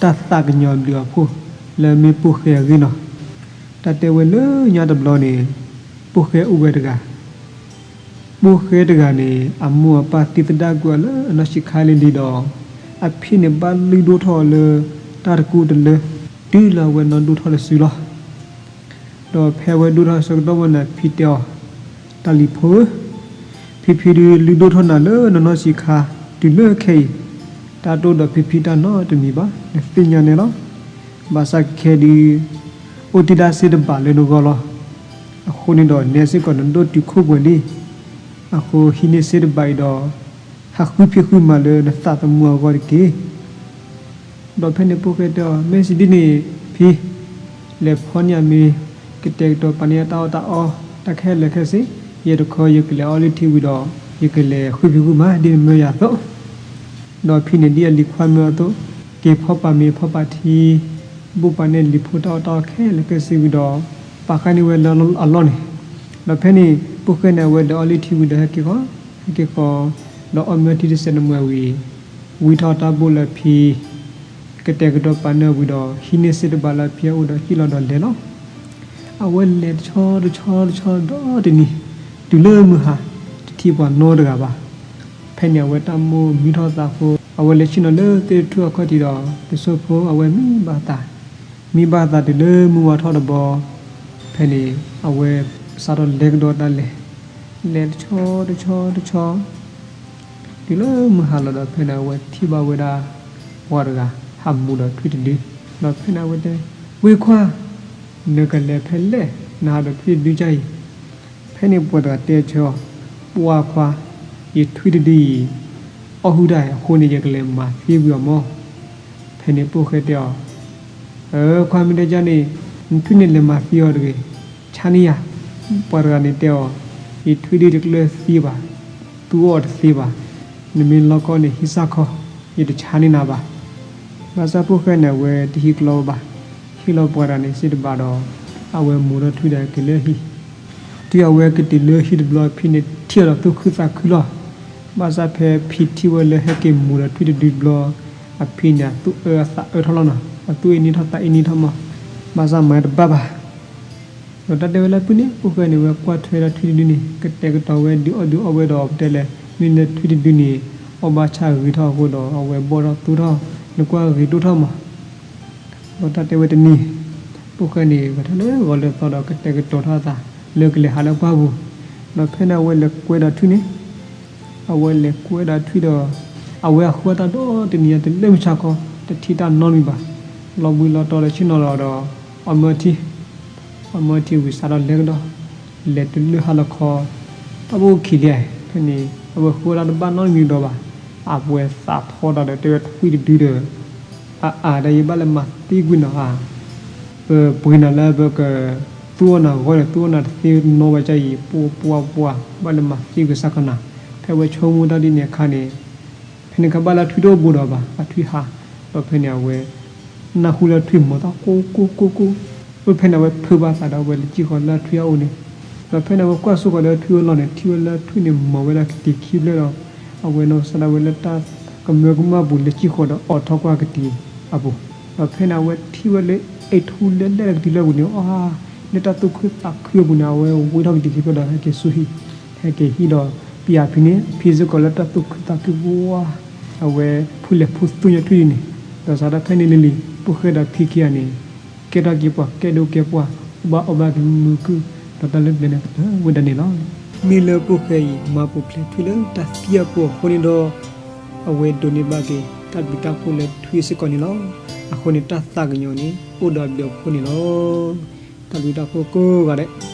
တၢ်သးကညီၤဘျုးအဖှိၣ် လၢမ့ၢ်ပိၢ်ဃဲအဂ့ၢ်နီၤ. တၢ်တဲဝဲလၢညါတဘျီန့ၣ် ပိၢ်ဃဲအိၣ်ဝဲတဂၤ ပိၢ်ဃဲတဂၤန့ၣ် အမိၢ်အပၢ်သံသဒၣ်ကွံာ်အီၤလၢအနီၢ်ဆံးခါလံၤလံၤဒီး အဖံန့ၣ်ဘၣ်လုၢ်ဒိၣ်ထီၣ်အီၤလၢတၢ်တကူတလၢ တုၤလၢအဝဲနီၢ်ဒိၣ်ထီၣ်တစုလီၤ. ဒီးဖဲအဝဲဒိၣ်ထီၣ်ဆၢကတီၢ်ဝဲန့ၣ် ဖံတဲအီၤ, တၢ်လံၤဖိဧၢ, ဖံဖံဒုးလုၢ်ဒိၣ်ထီၣ်နၤလၢနနီၢ်ဆံးခါ တုၤလၢခဲအံၤ, တၢ်တအိၣ်ဒီးဖံဖံတၢ်နီတမံၤဘၣ်, နသ့ၣ်ညါန့ၣ်လီၤ. ဘၣ်ဆၣ်ခဲခဲဒုး အိၣ်တ့ၢ်ဒၣ်စ့တဘးလၢနဂီၢ်လီၤ. အဃိန့ၣ်ဒီး နဲစ့ၢ်ကီးနဒိၣ်တုာ်ခိၣ်ပှဲၤလံ. အဃိဟံးန့ၢ်စ့တဘးအံၤဒီး ဟးဃုဖံးဃုမၤလၢနသးသမူအဂီၢ်တက့ၢ်. ဒီးဖဲန့ၣ်ပိၢ်ဃဲတဲအီၤ, မ့ၢ်စံးဒ်န့ၣ်ဖံ, လဲၤဖီန့ၢ်အမ့ၢ် ကတဲာ်ကတီၤပာ်န့ၢ်တၢ်အီၣ်တၢ်အီ တၢ်ခဲလၢာ်ခဲဆ့, ယဲတခီယကလဲၤအီလုၢ်ထံဝံၤဒီး ယကလဲၤဃုဖံးဃုမၤဒ်နမၢယၤအသိး, ဒီးဖံန့ၣ်ဒ်အလံၤခွါမၢအီၤအသိး, က့ၤဖီပာ်မ့ၤဖီပာ်ထံ, ဘိၣ်ပာ်န့ၢ်လံၤဖိတၢ်အီၣ်တၢ်အီခဲလၢာ်ခဲဆ့ဝံၤဒီး ပာ်ဃာ်န့ၢ်ဝဲလၢအလီၢ်န့ၣ်, ဒီးဖဲန့ၣ် ပိၢ်ဃဲန့ၣ် အဝဲလဲၤအီလုၢ်ထံဝံၤဒီးဟဲက့ၤဃီ, ဟဲက့ၤဃီ, ဒီးအီၣ်မၢထံတစဲးတမှဲၤဝံၤ, ဝံထီၣ်တၢ်ဘိၣ်လၢဖံ ကတဲာ်ကတီၤပာ်န့ၢ်ဝံၤဒီး ဟံးန့ၢ်စ့တဘးလၢဖံအအိၣ်ဒီးဟ့ၣ်လီၤဒီးလဲၤလီၤ. အဝဲလဲၤတဆီတဆီတဆီဒီတနံၤ, တုၤလၢမုၢ်ဟါ, တထံၣ်ပှၤနီတဂၤဘၣ်. ဖဲန့ၣ်အဝဲတၢ်မိၣ်မံထီၣ်သးအဃိ အဝဲလဲၤဆ့ၣ်နီၤလၢသ့ၣ်တထူၣ်အခီၣ်ထံးဒီး တစိၢ်ဖိအဝဲမံဘၣ်သး, မံဘၣ်သးတုၤလၢမုၢ်ဝါထီၣ်တဘျီ, ဖဲန့ၣ် အဝဲစးထီၣ်လဲၤကဒီးတၢ်လဲၤ, လဲၤတဆီတဆီတဆီ တုၤလၢမုၢ်ဟါလီၤဒီး ဖဲန့ၣ်အဝဲထံၣ်ဘၣ်ဝဲဒၣ် ပှၤတဂၤ ဟးမူၤဒီးထွံၣ်တဒု, ဒီးဖဲန့ၣ်အဝဲတဲ, ဝ့ၢ်ခွါ, နကလဲၤဖဲလဲၣ် နဟးဒီးထွံၣ်တဒုကၢ်အံၤ. ဖဲန့ၣ်ပှၤတဂၤတဲဆၢအီၤ, ပှၢ်ခွါ, ယထွံၣ်တဒုအံၤ အီၣ်ဟုၣ်တၢ်အဃိန့ၣ် ယကလဲၤမၤသံကွံာ်အီၤမီၢ်. ဖဲန့ၣ်ပိၢ်ဃဲတဲအီၤ, အၢ ခွါမ့ၢ်တဲကၢ်န့ၣ် နထွံၣ်န့ၣ်လဲၤမၤသံအီၤတဂ့ၤ, ဆါန့ၢ်ယၤ. ပှၤတဂၤန့ၣ်တဲအီၤ, ယထွံၣ်ဒုတကျၢၢ်သံဘၣ်, သူအီၤတသ့ဘၣ်, နမ့ၢ်လီကီန့ၣ်ဟံးစၢ်ခီ, ယတဆါန့ၢ်နၤဘၣ်. ဘၣ်ဆၣ်ပိၢ်ဃဲန့ၣ် အဝဲတဟံးကျီဘၣ်, ဟ့ၣ်လီၤပှၤတဂၤန့ၣ်စ့တဘးဒီး အဝဲမူၤဒီးထွံၣ်ဒီးက့ၤလၢဟံၣ်. တုၤအဝဲက့ၤတုၤလၢဟံၣ်တဘျီ အဖံန့ၣ်ထံၣ်အီၤဒီးသူၣ်ခုသးခုလီၤ. ဘၣ်ဆၣ်ဖဲဖံထံၣ်ဝဲလၢဟဲက့ၤမူၤဒီးထွံၣ်တဒုတဘျီ, အဖံန့ၣ် အသူၣ်အၢအသးအၢထီၣ်လီၤနီၤ, အသူၣ်အ့န့ၢ်ထီၣ်သးအ့န့ၢ်ထီၣ်မီၢ်, ဘၣ်ဆၣ်မၤတဘၣ်ဘၣ်. ဒီးတၢ်တဲဝဲလၢအပုၢ်န့ၣ် ပိၢ်ဃဲန့ၣ် ဝဲကွၢ်ထွဲဒီးထွံၣ်တဒုန့ၣ် ကတဲာ်ကတီၤဝဲဒုးအီၣ်ဒုးအီဝဲဒီး ပတဲလဲၣ် မ့ၢ်လၢထွံၣ်တဒုန့ၣ် အီၣ်ဘၣ်ဆၣ်ဂ့ၤထီၣ်အဃိဒီး အဝဲဘီၣ်ထီၣ်သိထီၣ် နကွၢ်ဂ့ၤဒိၣ်ထီၣ်မီၢ်. ဒီးတၢ်တဲဝဲတနံၤ ပိၢ်ဃဲန့ၣ် ဂဲၤထီၣ်လၢဂီၤလၢသီဒီး ကတဲာ်ကတီၤထီၣ်အသး လၢကလဲၤဟးလၢပှၢ်ပူၤ, ဒီးဖဲန့ၣ်အဝဲလဲၤကွဲဒီးထွံၣ်န့ၣ် အဝဲလဲၤကွဲဒီးထွံၣ်ဒီး အဝဲအဃုအီၣ်တၢ်ဒီတနံၤညါ တလၢမုၢ်ဆါခီ တထံၣ်တၢ်နီတမံၤဘၣ်. လီၤဘှံးလီၤတီၤဒီးဆ့ၣ်နီၤလီၤဒီး အီၣ်မၢထံ, အီၣ်မၢထံဝံၤစးထီၣ်လဲၤကဒီး, လဲၤတုၤလၢဟါလီၤခီ တၢ်ဘိၣ်ခံလံဧါ. ဖဲန့ၣ် အဝဲဃုအီၣ်တၢ်တဘၣ်နီတမံၤဒီးဘၣ်. အဝဲသးထီဒီးတဲဝဲထွံၣ်တဒုဒီး အအါ ဒီးယဘၣ်လဲၤမၤသံကွံာ်နၤဧါ. ပပှ့ၤနၤလၢပကသူအီၣ်နၤဂီၢ်န့ၣ် သူအီၣ်နၤတသ့နီဘၣ်ကၢ်အံၤ ပှၤပှၤပှၤ ဘၣ်လဲၤမၤသံကွံာ်စ့ၢ်ကီးနၤ. ဖဲအဝဲဆိကမိၣ်တၢ်ဒ်န့ၣ်အခါန့ၣ် ဖဲန့ၣ်အခါဘၣ်လၢအထွံၣ်တအိၣ်ဘူးဒီးဘၣ် အထွံၣ်ဟါ, ဒီးဖဲန့ၣ်အဝဲ နၢ်ဟူလၢထွံၣ်မီၤသီကိၢ်ကိၢ်ကိၢ်ကိၢ်, အိၣ်ဖဲန့ၣ်အဝဲဖုးဘၣ်သးဒီးအဝဲလဲၤစံၣ်ဃီၤလၢထွံၣ်အအိၣ်န့ၣ်, ဒီးဖဲန့ၣ်အဝဲကွၢ်စိဃီၤဒီးထွံၣ်အလီၢ်န့ၣ် ထံၣ်ဝဲလၢထွံၣ်န့ၣ်မီၤဝဲဒၣ်ကတံၤခံဖျၢၣ်ဒီး အဝဲနီၢ်ကစၢ်ဒၣ်ဝဲလၢတၢ်ကမၢကမၣ်ပူၤလဲၤစံၣ်ဃီၤဒီးအိးထီၣ်ကွၢ်ကတံၤအပူၤ, ဒီးဖဲန့ၣ်အဝဲထံၣ်ဝဲလၢ အဲၣ်ထူလဲၤလဲၤကတံၤလၢအပူၤန့ၣ် အါ လၢတၢ်သူၣ်ခုသးခုအပူၤန့ၣ် အဝဲဝံထီၣ်ကတံၤခံဖျၢၣ်ဒီးဟဲက့ၤဆူဟံၣ်, ဟဲက့ၤဟံၣ်ဒီး ပယၤဖံန့ၣ် ဖံစ့ၢ်ကီးလၢတၢ်သူၣ်ခုသးခုဝါ, အဝဲဖုလဲၤဖုသူညါထွံၣ်ဒုန့ၣ်, ဒီးစးထီၣ်ဖဲန့ၣ်လံၤလံၤ ပိၢ်ဃဲဒီးဖံခံဂၤန့ၣ် ကဲထီၣ်က့ၤပှၤကဲဒိကဲပှၢ် အိၣ်ဘၣ်အီၣ်ဘၣ်က့ၤမုာ်မုာ်ခုၣ် ဒီးတၢ်လၢပျၢၤန့ၣ်ကတၢၢ်ဝဲဒၣ်န့ၣ်လီၤ. မ့ၢ်လၢပိၢ်ဃဲအံၤ မၤပူၤဖျဲးထွံၣ်လၢတၢ်သံအပူၤအဃိန့ၣ်ဒီး အဝဲဒိးန့ၢ်ဘၣ်က့ၤ တၢ်ဘျုးတၢ်ဖှိၣ်လၢထွံၣ်စ့ၢ်ကီးန့ၣ်လီၤ. အဃိန့ၣ်တၢ်သးကညီၤန့ၣ် အိၣ်ဒီးအဘျုးအဖှိၣ်န့ၣ်လီၤ. တၢ်ဘျုးတၢ်ဖှိၣ်ကိးဂၤဒဲး